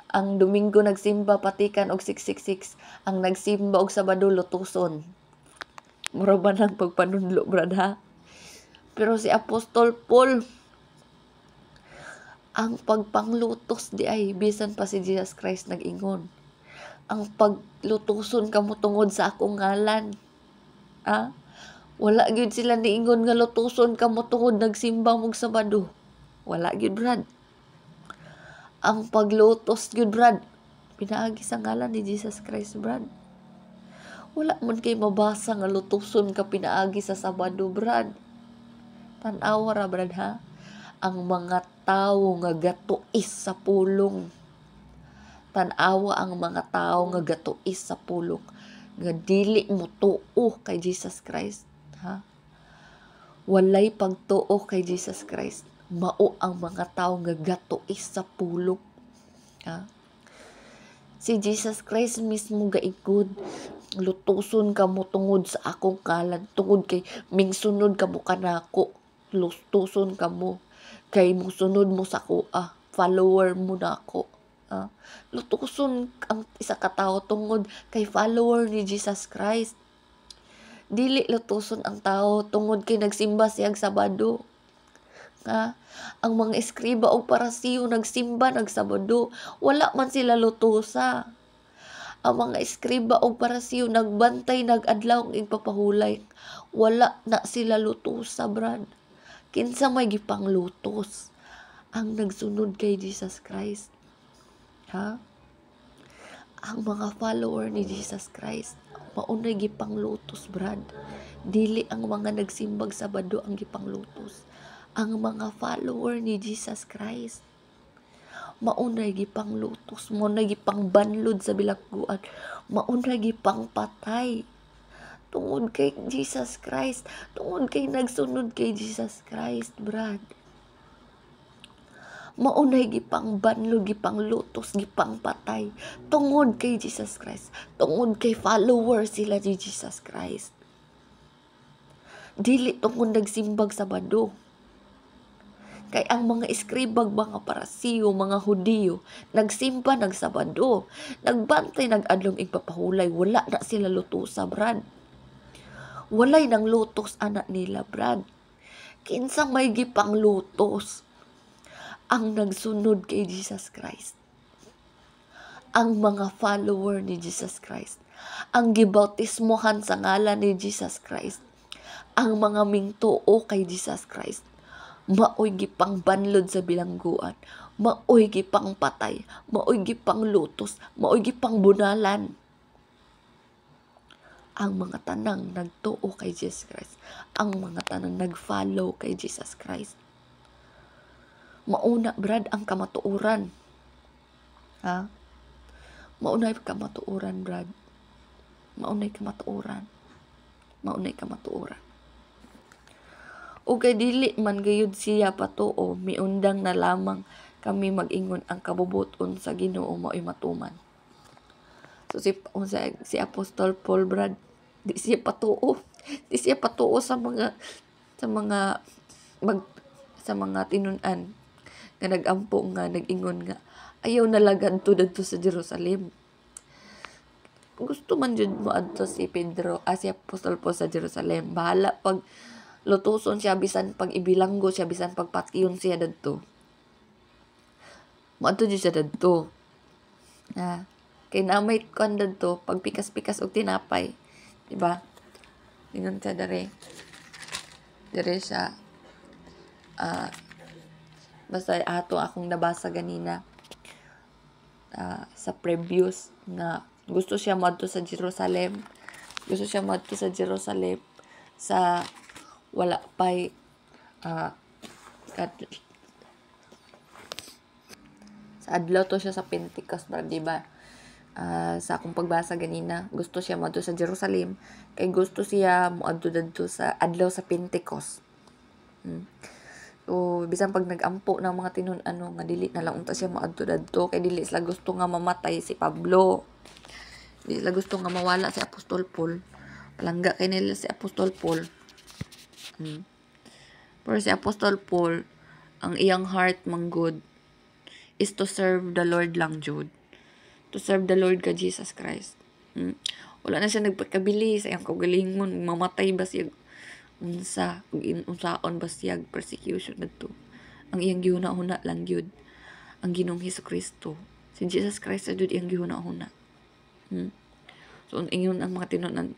ang Domingo nagsimba, patikan og 666. Ang nagsimba og Sabado, lutuson. Mura ba ng pagpanudlo, brad, ha? Pero si Apostol Paul, ang pagpanglutos di ay bisan pa si Jesus Christ nag-ingon. Ang paglutuson kamo tungod sa akong ngalan. Ah? Wala gyud sila niingon nga lutuson kamo tungod nagsimba mog Sabado. Wala gyud, brad. Ang paglutos gyud, brad, pinaagi sa ngalan ni Jesus Christ, brad. Wala man kay mabasa nga lutuson ka pinaagi sa Sabado, brad. Tan-awa ra, brad, ha. Ang mga tawo nga gatuis sa pulong. Tan-awa ang mga tawo nga gatuis sa pulong nga dili mo tuo kay Jesus Christ, ha? Walay pagtuo kay Jesus Christ. Mao ang mga tawo nga gatuis sa pulong. Ha? Si Jesus Christ mismo gaigod, "Lutuson kamo tungod sa akong ngalan, tungod kay mingsunod kamo kanako. Lutuson kamo kay musunod mo sa akoa, follower mo nako." Ah, lutuson ang isa ka tawo tungod kay follower ni Jesus Christ. Dili lutuson ang tawo tungod kay nagsimba siya og Sabado. Ha? Ang mga eskriba og Parisiyo nagsimba nagsabado, wala man sila lutusa. Ang mga eskriba og Parisiyo nagbantay nag-adlaw ang igpapahulay, wala na sila lutusa, brad. Kinsa may gipanglutos? Ang nagsunod kay Jesus Christ. Ha? Ang mga follower ni Jesus Christ maunay gipanglutos, brad. Dili ang mga nagsimbag Sabado ang gipanglutos. Ang mga follower ni Jesus Christ maunay gipanglutos, maunay gipangbanlod sa bilangguan, maunay gipangpatay tungod kay Jesus Christ, tungod kay nagsunod kay Jesus Christ, brad. Maunay gipangbanlod, gipanglutos, gipangpatay tungod kay Jesus Christ, tungod kay follower sila ni Jesus Christ. Dili tungod nagsimbag Sabado. Kay ang mga eskribag, mga Parisiyo, mga Hudiyo, nagsimba nagsabado, nagbantay nag-adlong igpapahulay, wala na sila lutosa, brad. Walay nang lutos anak nila, brad. Kinsa may gipanglutos? Ang nagsunod kay Jesus Christ. Ang mga follower ni Jesus Christ. Ang gibautismohan sa ngalan ni Jesus Christ. Ang mga mingtuo kay Jesus Christ. Maoy gipangbanlod sa bilangguan. Maoy gipangpatay. Maoy gipanglutos. Maoy gipangbunalan. Ang mga tanang nagtuo kay Jesus Christ. Ang mga tanang nagfollow kay Jesus Christ. Mauna, brad, ang kamatuoran. Ha? Maunay kamatuoran, brad. Maunay kamatuoran. Maunay kamatuoran. O kay dili man gayud siya patuo, miundang na lamang kami mag-ingon ang kabubuton sa Ginoo mao'y matuman. So si Apostol Paul, brad, di siya patuo. Di siya patuo sa mga tinun-an nga nagampo, nga nag-ingon nga ayaw na lang adto dadto sa Jerusalem. Gusto man jud moadto si Pedro, si Apostol Paul sa Jerusalem. Bahala pag lutuson siya, bisan pag ibilanggo siya, bisan pag patyon siya dadto. Moadto jud siya dadto. Ah, kay na may kuan dadto, pagpikas-pikas og tinapay, di ba? Ingon siya dere. Dere siya, basta ato akong nabasa ganina sa previous nga gusto siya moadto sa Jerusalem. Gusto siya moadto sa Jerusalem sa wala pa'y sa adlaw to siya sa Pentecost ba, di ba? Sa akong pagbasa ganina, gusto siya moadto sa Jerusalem kay gusto siya moadto dadto sa adlaw sa Pentecost. So, bisan pag nag-ampo ng mga tinun-an nga dili na lang unta siya moadto dadto kay dili sila gusto nga mamatay si Pablo. Dili sila gusto nga mawala si Apostol Paul. Palangga kay nila si Apostol Paul. Pero si Apostol Paul, ang iyang heart manggod is to serve the Lord lang jud. To serve the Lord ka Jesus Christ. Wala na siya nagpakabili sa iyang kaugalingon, mamatay ba siya unsa ug unsaon ba siya persecution adto. Ang iyang gihuna-huna lang gyud ang Ginoong Hesus Kristo. Si Jesus Christ jud iyang gihuna-huna. So ingon ang mga tinun-an,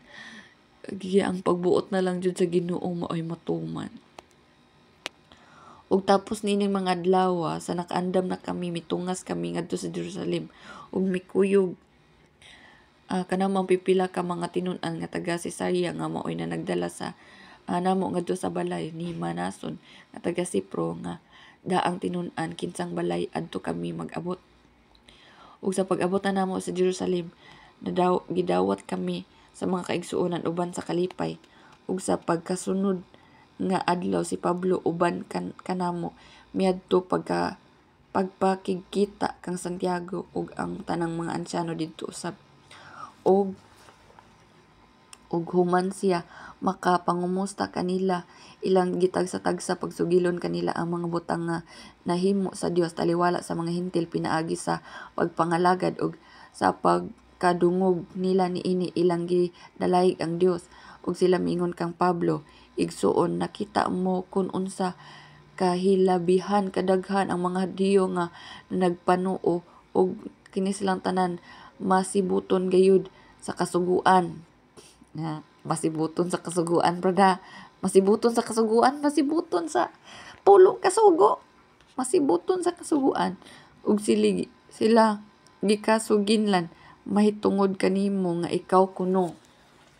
ang pagbuot na lang jud sa Ginoo maoy matuman. Ug tapos niining mga adlaw, sa nakaandam na kami, mitungas kami ngadto sa Jerusalem ug mikuyog kanang pipila ka mga tinun-an nga taga Cesarea nga maoy na nagdala sa namo ngadto sa balay ni Manason nga taga Cipro nga daang tinun-an kinsang balay adto kami mag-abot. Ug sa pag-abot na namo sa Jerusalem, nadaw gidawat kami sa mga kaigsuonan uban sa kalipay. Ug sa pagkasunod nga adlaw si Pablo uban kanamo miadto pagpakigkita kang Santiago ug ang tanang mga ansyano didto usab. Ug human siya makapangumusta kanila, ilang gitagsa-tagsa pagsugilon kanila ang mga butang nga nahimo sa Dios taliwala sa mga Hentil pinaagi sa pagpangalagad. Ug sa pagkadungog nila niini, ilang gidalayg ang Dios. Ug sila miingon kang Pablo, "Igsuon, nakita mo kon unsa kahilabihan kadaghan ang mga Hudiyo nga nagpanuo, ug kini silang tanan masibuton gayud sa kasuguan." Nga masibuton sa kasuguan, brada. Masibuton sa kasuguan, masibuton sa pulong kasugo. Masibuton sa kasuguan. Ug sila gikasuginlan mahitungod kanimo nga ikaw kuno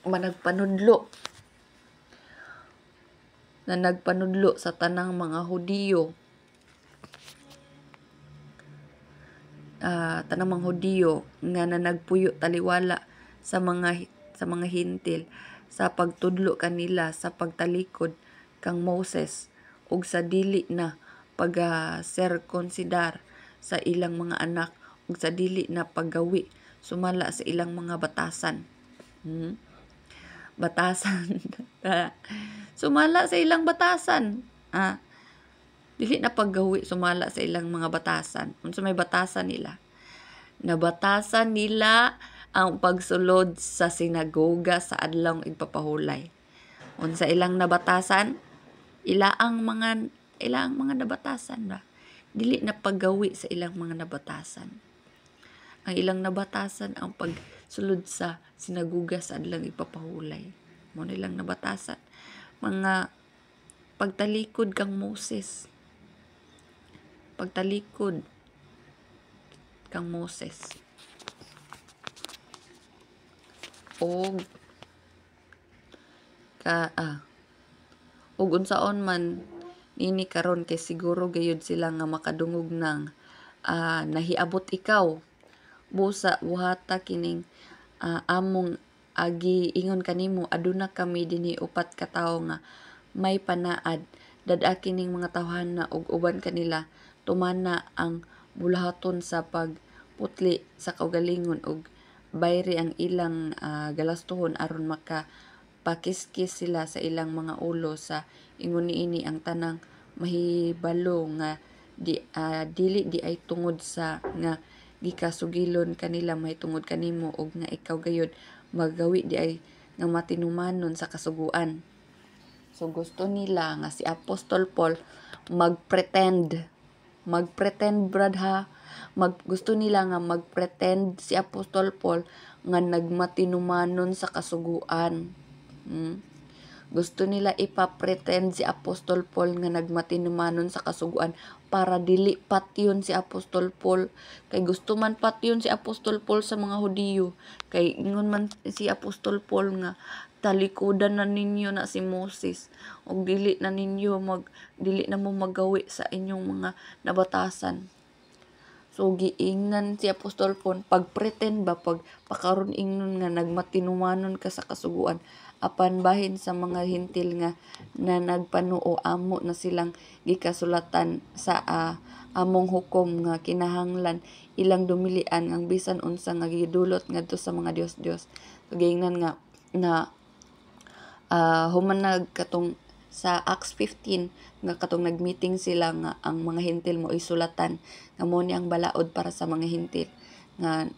managpanudlo na nagpanudlo sa tanang mga Hudiyo, tanang mga Hudiyo nga nanagpuyo taliwala sa mga Hentil sa pagtudlo kanila sa pagtalikod kang Moses ug sa dili na pagserkonsidar sa ilang mga anak ug sa dili na paggawi sumala sa ilang mga batasan. Batasan. Sumala sa ilang batasan. Dili na paggawi sumala sa ilang mga batasan. Unsa may batasan nila? Nabatasan nila ang pagsulod sa sinagoga sa adlawng igpapahulay. Unsa ilang nabatasan? Ila ang mga nabatasan ba? Dili na paggawi sa ilang mga nabatasan. Ang ilang nabatasan ang pagsulod sa sinagoga sa adlawng igpapahulay. Mao na ilang nabatasan. Mga pagtalikod kang Moses. Pagtalikod kang Moses. Og ka ug unsaon man nini karon kay siguro gayud sila nga makadungog ng nahiabot ikaw. Busa buhata kining among agi ingon kanimo, aduna kami dinhi upat ka tawo nga may panaad. Dad-a kining mga tawhana ug uban kanila tumana ang buluhaton sa pagputli sa kaugalingon ug bayri ang ilang galastuhon aron maka pakiskis sila sa ilang mga ulo. Sa ingon niini ang tanang mahibalo nga dili di ay tungod sa nga gikasugilon kanila mahitungod kanimo ug nga ikaw gayud magawi di ay nga matinumanon sa kasuguan. So gusto nila nga si Apostol Paul magpretend. Magpretend, brad, ha. Gusto nila nga magpretend si Apostol Paul nga nagmatinumanon sa kasuguan. Gusto nila ipapretend si Apostol Paul nga nagmatinumanon sa kasuguan para dili patyon si Apostol Paul. Kay gusto man patyon si Apostol Paul sa mga Hudiyo. Kay ingon man si Apostol Paul nga talikudan na ninyo na si Moses ug dili na mo magawi sa inyong mga nabatasan. So giingnan si Apostol Paul pagpretend ba, pag pakaron ingnon nga nagmatinumanon ka sa kasuguan, apan bahin sa mga Hentil nga na nagpanuo, amo na silang gikasulatan sa among hukom nga kinahanglan ilang dumilian ang bisan unsa nga gidulot ngadto sa mga dios-dios. So giingnan nga na human nag katong sa Acts 15 nga katong nagmeeting sila nga ang mga Hentil mo isulatan nga mo ni ang balaod para sa mga Hentil nga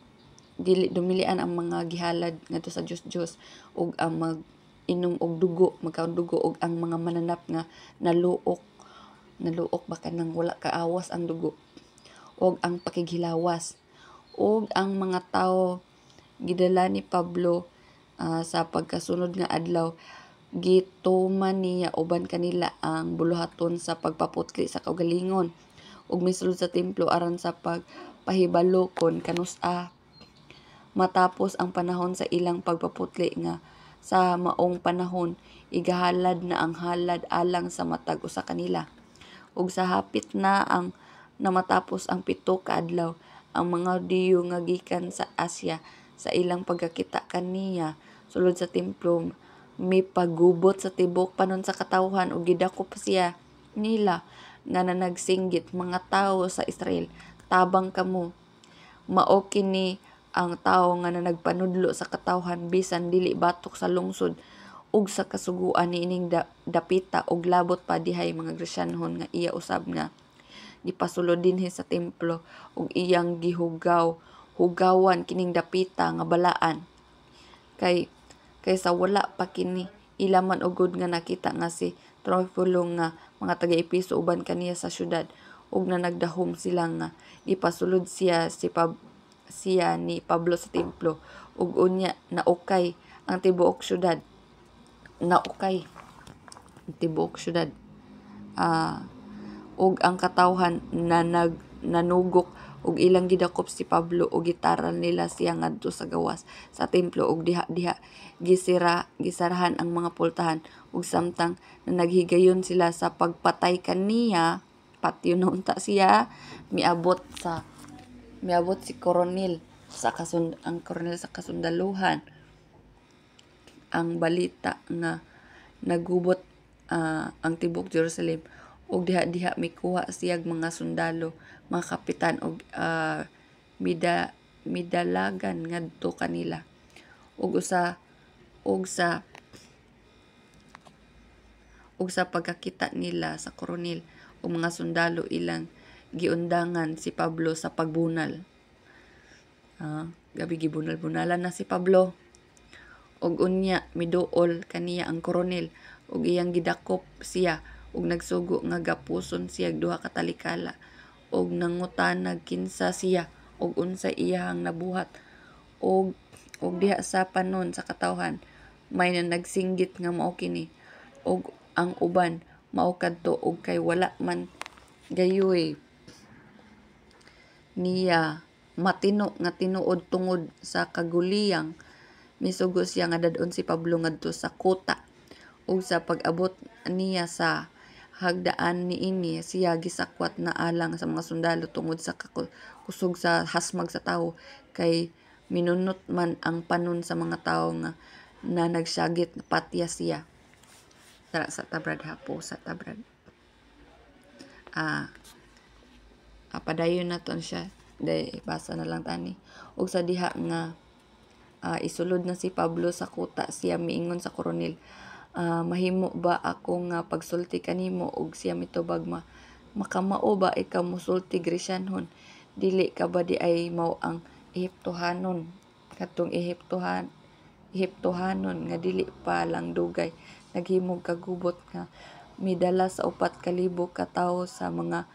dili dumilian ang mga gihalad ngadto sa Dios-Dios ug ang mag inom og dugo, magkaon dugo, ug ang mga mananap nga naluok, naluok ba, kanang wala kaawas ang dugo, ug ang pakighilawas. Ug ang mga tawo gidala ni Pablo sa pagkasunod nga adlaw, gituman niya uban kanila ang buluhaton sa pagpaputli sa kaugalingon ug misulod sa templo aron sa pagpahibalo kon kanus-a matapos ang panahon sa ilang pagpaputli nga Sa maong panahon igahalad na ang halad alang sa matag usa kanila. Ug sa hapit na ang namatapos ang 7 ka adlaw, ang mga Hudiyo nga gikan sa Asia, sa ilang pagkakita kaniya sulod sa templo, mipagubot sa tibuok panon sa katawhan ug gidakop siya nila nga nanagsinggit, "Mga tawo sa Israel, tabang kamo. Mao kini ang tawo nga nagpanudlo sa katawhan bisan dili batok sa lungsod ug sa kasuguan niining dapita, ug labot pa dihay mga Gresyanhon nga iya usab nga gipasulod dinhi sa templo ug iyang gihugaw hugawan kining dapita nga balaan." Kay sa wala pa kini, ila man ugod nga nakita nga si Teofilo nga mga taga-Epeso uban kaniya sa syudad, ug nanagdahom sila nga gipasulod siya ni Pablo sa templo. Ug unya naukay ang tibuok syudad, naukay ang tibuok syudad ug ang katawhan na nanugok ug ilang gidakop si Pablo ug gitaral nila siya ngadto sa gawas sa templo ug diha-diha gisarahan ang mga pultahan. Ug samtang nanaghigayon sila sa pagpatay kaniya, patyon na unta siya, miabot si koronel sa kasund ang koronel sa kasundaluhan ang balita nga nagubot ang tibuok Jerusalem, ug diha-diha mikuha siyag mga sundalo, mga kapitan, ug midalagan ngadto kanila. Ug usa ug sa ug sa pagkakita nila sa koronel ug mga sundalo, ilang giundangan si Pablo sa pagbunal. Gabi gibunal-bunalan na si Pablo. Ug unya miduol kaniya ang koronel ug iyang gidakop siya ug nagsugo nga gapuson siya duha ka talikala ug nangutanag kinsa siya ug unsay iyahang nabuhat. Ug diha sa panon sa katawhan may nanagsinggit nga mao kini ug ang uban mao kadto, ug kay wala man gayoy niya matino nga tinuod tungod sa kaguliyang, misugo siya nga dad-on si Pablo ngadto sa kuta. Ug sa pag-abot niya sa hagdaan niini, siya gisakwat na alang sa mga sundalo tungod sa kusog sa hasmag sa tawo, kay minunot man ang panon sa mga tawo nga na nagsyagit patya siya. Tara sa tabrad ha po sa tabrad. Padayon na to siya. Day basa na lang tani. Ug sa diha nga isulod na si Pablo sa kuta, siya miingon sa koronel, "Mahimo ba ako nga pagsulti kanimo?" Ug siya mitubag, "Makamao ba ikaw mosulti Gresyanhon? Dili ka ba diay mao ang Ehiptohanon, kadtong Ehiptohanon nga dili pa lang dugay naghimog kagubot nga midala sa 4,000 ka tawo sa mga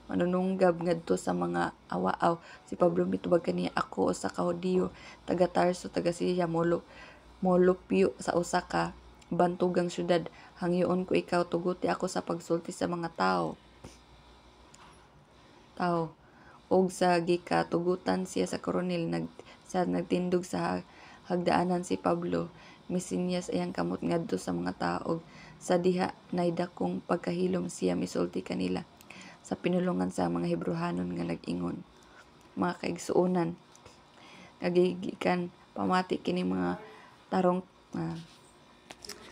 manununggab ngadto sa mga awa-aw?" Si Pablo mitubag kaniya, "Ako usa ka Hudiyo, taga Tarso, taga Siria, molupyo sa usa ka bantugang syudad. Hangyoon ko ikaw, tuguti ako sa pagsulti sa mga tawo." Ug sa gikatugutan siya sa koronel, sa nagtindog sa hagdaanan si Pablo, misinyas iyang kamot ngadto sa mga tawo, ug sa diha nay dakong pagkahilom siya misulti kanila sa pinulongan sa mga Hebreohanon nga nag-ingon, "Mga kaigsuonan nga gigikan, pamati kini mga tarong."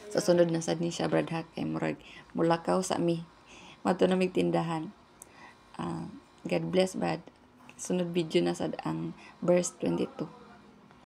Sa sunod na sad ni siya, brad ha, kay murag mulakaw sa mi, madto na mig tindahan. God bless, brad. Sunod video na sad ang verse 22.